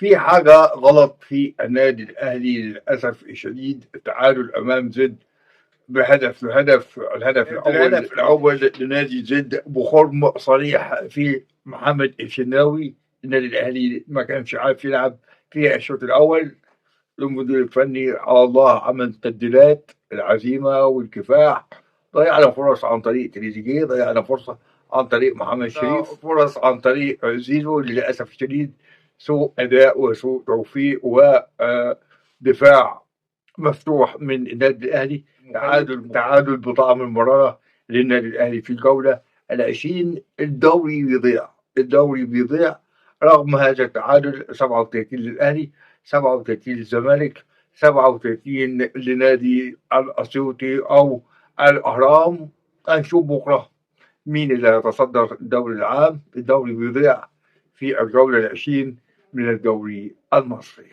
في حاجة غلط في النادي الأهلي للأسف الشديد. التعادل أمام زد بهدف لهدف، الهدف الأول لنادي زد بخرم صريح في محمد الشناوي. النادي الأهلي ما كانش عارف يلعب في الشوط الأول. المدير الفني على الله عمل تبديلات، العزيمة والكفاح. ضيعنا فرص عن طريق تريزيجيه، ضيعنا فرصة عن طريق محمد شريف، فرص عن طريق زيزو. للأسف الشديد سوء أداء وسوء توفيق ودفاع مفتوح من النادي الأهلي. تعادل بطعم المرارة للنادي الأهلي في الجولة 20. الدوري بيضيع، الدوري بيضيع رغم هذا التعادل. 37 للأهلي، 37 للزمالك، 37 لنادي الأسيوطي أو الأهرام. هنشوف بكرة مين اللي هيتصدر الدوري العام. الدوري بيضيع في الجولة 20 من الدوري المصري.